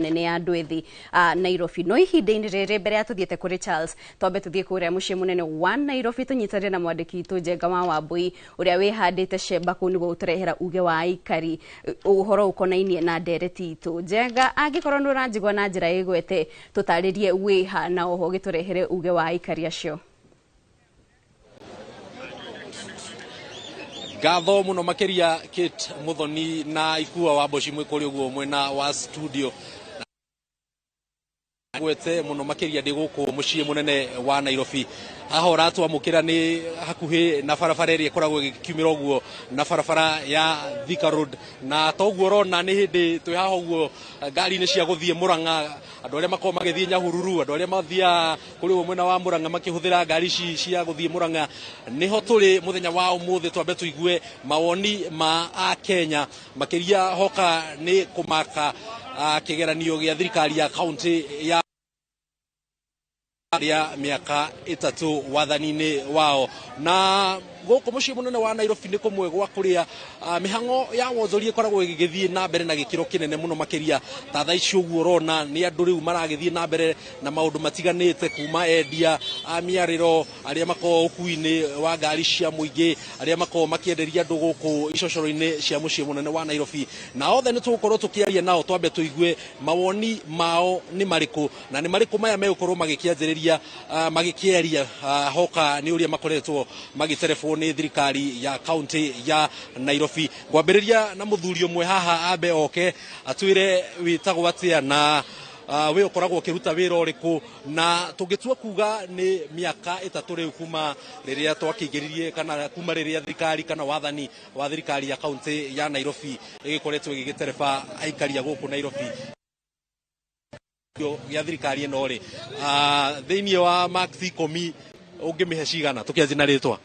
Nene ya andũ ethĩ Nairobi. No ihinda-inĩ rĩrĩ, mbere ya tũthiĩte kũrĩ Charles, twambe tũthiĩ kũrĩa mũciĩ mũnene wa Nairobi, tũnyitanĩre na mwandĩki witũ Njenga wa Wambui, ũrĩa wĩhandĩte cemba kũu nĩguo gũtũrehera uge wa aikari ũhoro ũkonainie na ndereti itũ. Njenga, angĩkorwo nĩ ũranjigua na njĩra ĩgwete, tũtarĩrie wĩha na oho ũgĩtũrehere uge wa aikari acio. Ngatho muno makiria, Kate Muthoni na Ikua wa Mboci, mwĩ kũrĩ ũguo mwena wa studio. Gwete muno makiria, ndĩ gũkũ mũciĩ mũnene wa Nairobi. Haha ũratwamũkĩra nĩ hakuhĩ na barabara ĩrĩa ĩkoragwo ĩgĩkiumĩra ũguo na barabara ya Thika Road, na toguo ũrona nĩ hĩndĩ twĩ haha ũguo ngari-inĩ cia gũthiĩ Mũrang'a, andũ arĩa makoragwo magĩthiĩ Nyahururu, andũ arĩa mathiaga kũrĩ ũguo mwena wa Mũrang'a makĩhũthĩra ngari ici cia gũthiĩ Mũrang'a, nĩho tũrĩ mũthenya wa ũmũthĩ. Twambe tũigue mawoni ma Akenya makĩria hoka nĩ kũmaka kĩgeranio gĩa thirikari ya kaunti ya rĩa mĩaka 3 wathani-inĩ wao. Na gũkũ mũciĩ mũnene wa Nairobi nĩ kũmwe gwa kũrĩa mĩhang'o ya wonjoria ĩkoragwo ĩgĩgĩthiĩ na mbere na gĩkĩro kĩnene mũno makĩria. Ta thaa ici ũguo ũrona nĩ andũ rĩu maragĩthiĩ na mbere na maũndũ matiganĩte, kuma endia a mĩarĩro, arĩa makoragwo ũkui-inĩ wa ngari cia mũingĩ, arĩa makoragwo makĩenderia andũ gũkũ icocoro-inĩ cia mũciĩ mũnene wa Nairobi, na othe nĩ tũgũkorwo tũkĩaria nao, twambe tũigue mawoni mao nĩ marĩkũ na nĩ marĩkũ maya megũkorwo magĩkĩanjĩrĩria magĩkĩaria hoka nĩ ũrĩa makoretwo magĩterebwo nĩ thirikari ya kaunti ya Nairobi. Ngwambĩrĩria na mũthuri ũmwe haha, ambe oke atwĩre wĩtagwo atĩa na wĩ ũkoragwo ũkĩruta wĩra ũrĩkũ, na tũngĩtua kuga nĩ mĩaka 3 rĩu kuma rĩrĩa twakĩingĩririe kana kuma rĩrĩa thirikari kana wathani wa thirikari ya kaunti ya Nairobi ĩgĩkoretwo ĩgĩgĩtereba aikari a gũkũ Nairobi gĩa thirikari ĩno rĩ, thĩinĩ wa marks 10 ũngĩmĩhe cigana? Tũkĩanjia na rĩtwa.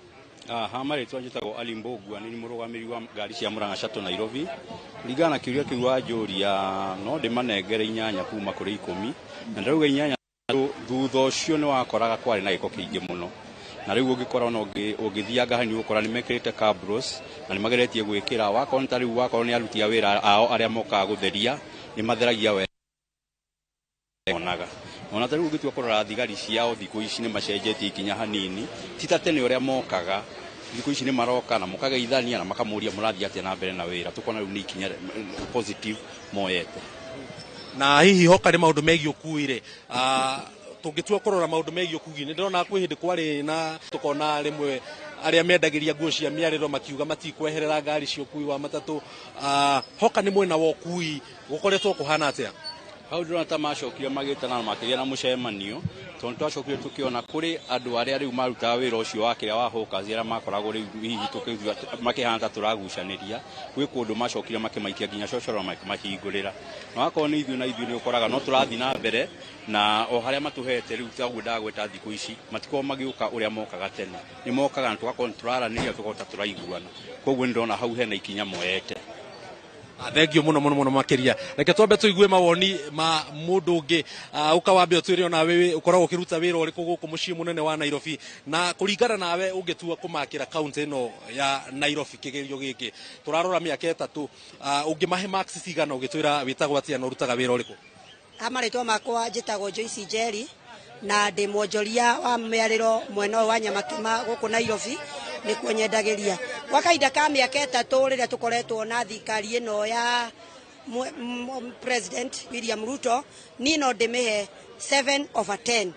Ha marĩtwa njĩtagwo Ali Mbũgua, nĩ mũrũgamĩrĩri wa ngari cia Murang'a Shuttle Nairobi. Kũringana na kĩũria kĩu wanjũria, no ndĩmanengere 8 kuma kũrĩ 10, na ndĩrauga 8 thutha ũcio nĩ wakoraga kwarĩ na gĩko kĩingĩ mũno, na rĩu ũngĩkora ona ũngĩthianga hanini ũgũkora nĩ mekĩrĩte cabros na nĩ mageretie gwĩkĩra. Wakorwo nĩ ta rĩu, wakorwo nĩ aruti a wĩra ao arĩa mokaga gũtheria, nĩ matheragia wega onaga. Ona ta rĩu ũngĩtua kũrora thigari ciao thikũ ici nĩ macenjetie ikinya hanini, ti ta tene ũrĩa mokaga. Thikũ ici nĩ maroka na mũkageithania na makamũria mũrathiĩ atĩa na mbere na wĩra. Tũkona rĩu nĩ ikinya positive moyete. Na hihi hoka nĩ maũndũ megiĩ ũkui rĩ, tũngĩtua kũrora maũndũ megiĩ ũkui, nĩ ndĩrona kwĩ hĩndĩ kwarĩ na tũkona rĩmwe arĩa mendagĩria nguo cia mĩarĩro makiuga matikweherera ngari cia ũkui wa matatũ. Hoka nĩ mwena wa ũkui gũkoretwo kũhana atĩa? Hau ndĩrona ta macokire magĩtana na makĩgĩa na mũcemanio, tondũ twacokire tũkĩona kũrĩ andũ arĩa rĩu marutaga wĩra ũcio wa kĩrĩa wa hawkers, arĩa makoragwo rĩu hihi tũkĩigua makĩhana ta tũragucanĩria, gwĩ kũndũ macokire makĩmaikia nginya cocoro makĩmahingũrĩra. Na wakorwo nĩ ithuĩ na ithuĩ nĩ ũkoraga no tũrathiĩ na mbere na o harĩa matũhete rĩu, taguo ndagweta, thikũ ici matikoragwo magĩũka ũrĩa mokaga tene, nĩ mokaga na tũgakorwo nĩ tũraranĩria, tũgakorwo ta tũraiguana. Koguo nĩ ndĩrona hau hena ikinya moete. Thengio muno muno muno makiria. Reke twambe tuigue mawoni ma mundu ungi. Uka wambe utwire ona wewe ukoragwo ukiruta wira uriku guku mucii munene wa Nairobi, na kuringana nawe ungitua kumakira kaunti ino ya Nairobi kigerio giki turarora miaka 3, ungimahe marks cigana? Ugitwira witagwo atia na urutaga wira uriku? Ha marĩtwa makwa njĩtagwo Joyce Njeri na ndĩ mwonjoria wa mĩarĩro mwena ũyũ wa Nyamakima gũkũ Nairobi, nĩkuo nyendagĩria. Gwa kahinda ka mĩaka 3 rĩrĩa tũkoretwo na thirikari ĩno ya President William Ruto, niĩ no ndĩmĩhe 7 over 10.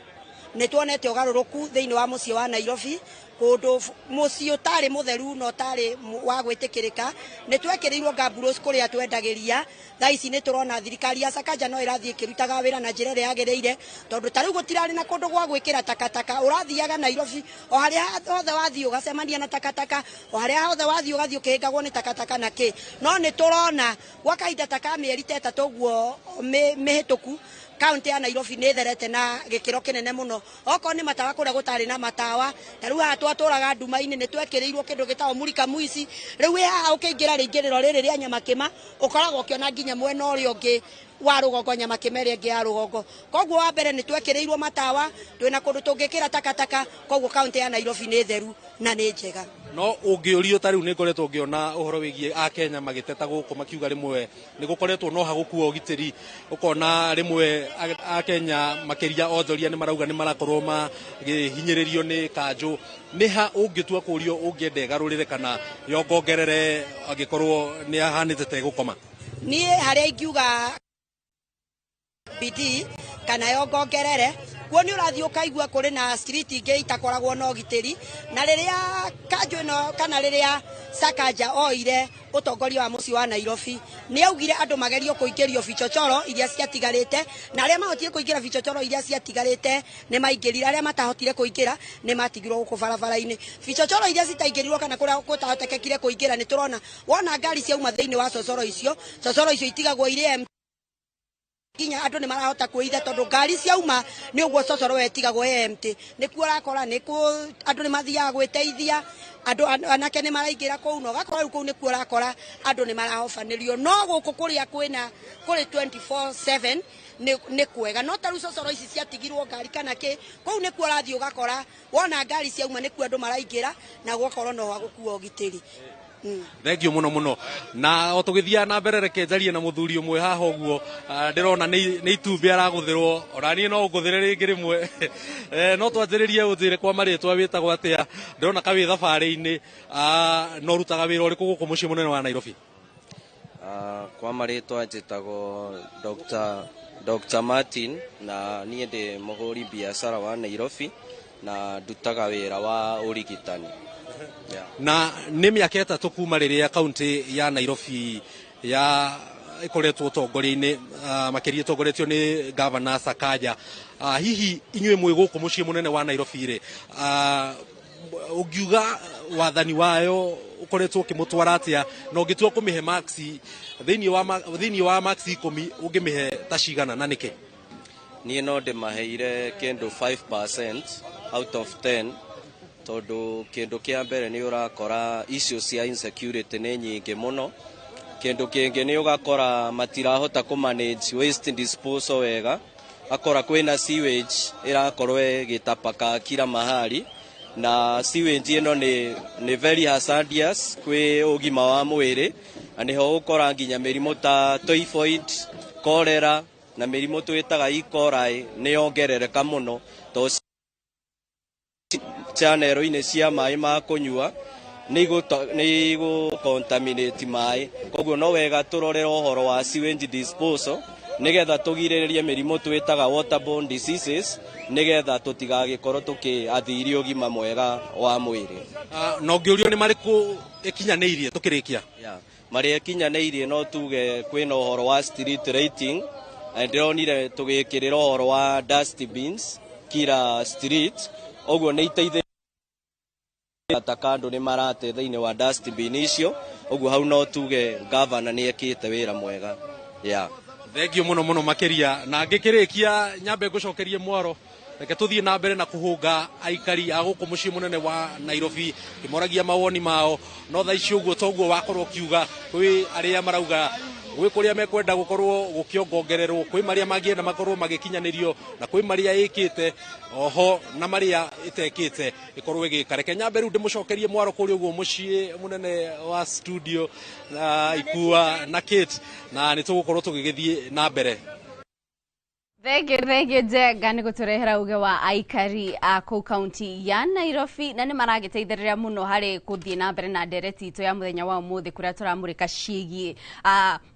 Nĩ tuonete ũgarũrũku thĩinĩ wa mũciĩ wa Nairobi, kũndũ mũciĩ ũtarĩ mũtheru na ũtarĩ wa gwĩtĩkĩrĩka. Nĩ twekĩrĩirwo gumbros kũrĩa twendagĩria. Thaa ici nĩ tũrona thirikari ya Sakaja no ĩrathiĩ ĩkĩrutaga wĩra na njĩra ĩrĩa yagĩrĩire, tondũ ta rĩu gũtirarĩ na kũndũ gwa gwĩkĩra takataka. Ũrathiaga Nairobi o harĩa hothe wathiĩ ũgacemania na takataka, o harĩa hothe wathiĩ ũgathiĩ ũkĩhĩngagwo nĩ takataka na kĩ. No nĩ tũrona gwa kahinda ta ka mĩeri ta 3 ũguo mĩhĩtũku, kaunti ya Nairobi nĩ ĩtherete na gĩkĩro kĩnene mũno. Okorwo nĩ matawa, kũrĩa gũtarĩ na matawa, ta rĩu haha twatũraga nduma-inĩ, nĩ twekĩrĩirwo kĩndũ gĩtagwo mulika mwici. Rĩu wĩ haha ũkĩingĩra rĩingĩrĩro rĩrĩ rĩa Nyamakĩma, ũkoragwo ũkĩona nginya mwena ũrĩa ũngĩ wa rũgongo, Nyamakĩma ĩrĩa ĩngĩ ya rũgongo. Koguo wa mbere nĩ twekĩrĩirwo matawa, twĩna kũndũ tũngĩkĩra takataka, koguo kaunti ya Nairobi nĩ theru na nĩ njega. No ũngĩũrio ta rĩu nĩ ngoretwo ngĩona ũhoro wĩgiĩ Akenya magĩteta gũkũ makiuga rĩmwe nĩ gũkoretwo no hagũkua ũgitĩri, ũkona rĩmwe Akenya makĩria onjoria nĩ marauga nĩ marakorwo makĩhinyĩrĩrio nĩ kanjũ. Nĩ ha ũngĩtua kũrio ũngĩenda ĩgarũrĩre kana yongongerere angĩkorwo nĩ ahanĩte ta ĩgũkoma? Niĩ harĩa ingiuga bidii kana yongongerere kuo nĩ ũrathiĩ ũkaigua kũrĩ na street ingĩ itakoragwo na ũgitĩri, na rĩrĩa kanjũ ĩno kana rĩrĩa Sakaja oire ũtongoria wa mũciĩ wa Nairobi nĩ augire andũ magerio kũingĩrio vichochoro iria ciatigarĩte, na arĩa mahotire kũingĩra vichochoro iria ciatigarĩte nĩ maingĩrire, arĩa matahotire kũingĩra nĩ matigirwo gũkũ barabara-inĩ. Vichochoro iria citaingĩrirwo kana kũrĩa gũtahotekekire kũingĩra nĩ tũrona wona ngari ciauma thĩinĩ wa cocoro icio, cocoro icio itigagwo irĩ nginya andũ nĩ marahota kwĩitha tondũ ngari ciauma nĩ ũguo cocoro wetigagwo empty. Nĩkuo ũrakora nĩkuo andũ nĩ mathiaga gwĩteithia, andũ anake nĩ maraingĩra kũu, na ũgakora rĩu kũu nĩkuo ũrakora andũ nĩ marahobanĩrio. No gũkũ kũrĩa kwĩna kũrĩ 24/7 nĩ kwega, no ta rĩu cocoro ici ciatigirwo ngari kana kĩ, kũu nĩkuo ũrathiĩ ũgakora wona ngari ciauma nĩkuo andũ maraingĩra na gũgakorwo no hagũkua ũgitĩri. Thank you muno muno. Na o tũgĩthiaga na mbere, reke njarie na mũthuri ũmwe haha ũguo. Ndĩrona nĩ itumbĩ aragũthĩrwo, ona niĩ no ngũthĩre rĩngĩ rĩmwe. No twanjĩrĩrie ũnjĩre kwa marĩtwa wĩtagwo atĩa, ndĩrona ka wĩ thabarĩ-inĩ, na ũrutaga wĩra ũrĩkũ gũkũ mũciĩ mũnene wa Nairobi? Kwa marĩtwa njĩtagwo Dr. Martin, na niĩ ndĩ mũhũri biacara wa Nairobi na ndutaga wĩra wa ũrigitani. Yeah. Na nĩ mĩaka 3 kuma rĩrĩa kaunti ya Nairobi ya ĩkoretwo ũtongoria-inĩ, makĩria ĩtongoretio nĩ Gavana Sakaja. Hihi inyuĩ mwĩ gũkũ mũciĩ mũnene wa Nairobi rĩ, ũngiuga wathani wayo ũkoretwo ũkĩmũtwara atĩa, na ũngĩtua kũmĩhe marks thĩinĩ wa marks 10 ũngĩmĩhe ta cigana na nĩkĩ? Niĩ no ndĩmaheire kĩndũ 5% out of 10, tondũ kĩndũ kĩa mbere nĩ ũrakora icio cia insecurity nĩ nyingĩ mũno. Kĩndũ kĩngĩ nĩ ũgakora matirahota kũ manage waste disposal wega, akora kwĩna sewage ĩrakorwo ĩgĩtapaka kila mahali, na sewage ĩno nĩ very hazardous kwĩ ũgima wa mwĩrĩ, na nĩho ũkora nginya mĩrimũ ta typhoid, cholera na mĩrimũ twĩtaga E. coli nĩ yongerereka mũno, tondũ channel-inĩ cia maĩ ma kũnyua nĩ igũ contaminate maĩ. Koguo no wega tũrorere ũhoro wa sewage disposal nĩgetha tũgirĩrĩrie mĩrimũ twĩtaga waterborne diseases, nĩgetha tũtigagĩkorwo tũkĩathiri ũgima mwega wa mwĩrĩ. Na ũngĩũrio nĩ marĩkũ ĩkinyanĩirie tũkĩrĩkia? Yeah. Marĩa ĩkinyanĩirie no tuge kwĩna ũhoro wa street lighting, na ndĩronire tũgĩkĩrĩra ũhoro wa dustbins kila street, ũguo nĩ iteithĩrĩirie taka andũ nĩ marate thĩinĩ wa dustbin icio, ũguo hau no tuge gavana nĩ ekĩte wĩra mwega. Yeah. Thank you muno muno makĩria. Na ngĩkĩrĩkia nyambe ngũcokerie mwaro, reke tũthiĩ na mbere na kũhũnga aikari a gũkũ mũciĩ mũnene wa Nairobi kĩmoragia mawoni mao. No thaa ici ũguo toguo wakorwo ũkiuga, kwĩ arĩa marauga gwĩ kũrĩa mekwenda gũkorwo gũkĩongongererwo, kwĩ marĩa mangĩenda makorwo magĩkinyanĩrio, na kwĩ marĩa ĩkĩte oho na marĩa ĩtekĩte ĩkorwo ĩgĩka. Reke nyambe rĩu ndĩmũcokerie mwaro kũrĩa ũguo mũciĩ mũnene wa studio na Ikua na Kate, na nĩ tũgũkorwo tũgĩgĩthiĩ na mbere. Thank you, thank you Njenga nĩ gũtũrehera uge wa aikari a kũu kaunti ya Nairobi, na nĩ maragĩteithĩrĩria mũno harĩ gũthiĩ na mbere na ndereti itũ ya mũthenya wa ũmũthĩ, kũrĩa tũramũrĩka ciĩgiĩ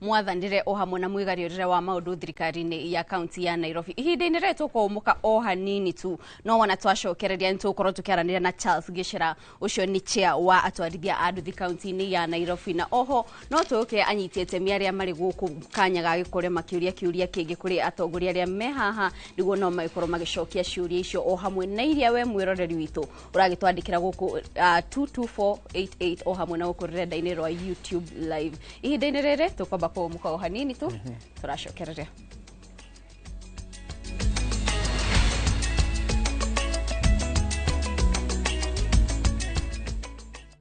mwathanĩre o hamwe na mwĩgariũrĩre wa maũndũ thirikari-inĩ ya kaunti ya Nairobi. Ihinda-inĩ rĩrĩ tũkũũmũka o hanini tu, no wona twacokereria nĩ tũgũkorwo tũkĩaranĩria na Charles Gĩcera, ũcio nĩ chair wa atwarithia a nduthi kaunti-inĩ ya Nairobi, na oho no tũke anyiti itemi arĩa marĩ gũkũ kanya ga gĩkũrĩa makĩũria kĩũria kĩngĩ kũrĩ atongoria arĩa me haha, nĩguo no magĩkorwo magĩcokia ciũria icio o hamwe na iria we mwĩroreri witũ ũragĩtwandĩkĩra gũkũ 22488 o hamwe na gũkũ rũrenda-inĩ rwa YouTube live. Ihinda-inĩ rĩrĩ tũkwamba kũũmũka o hanini tu, tũracokereria.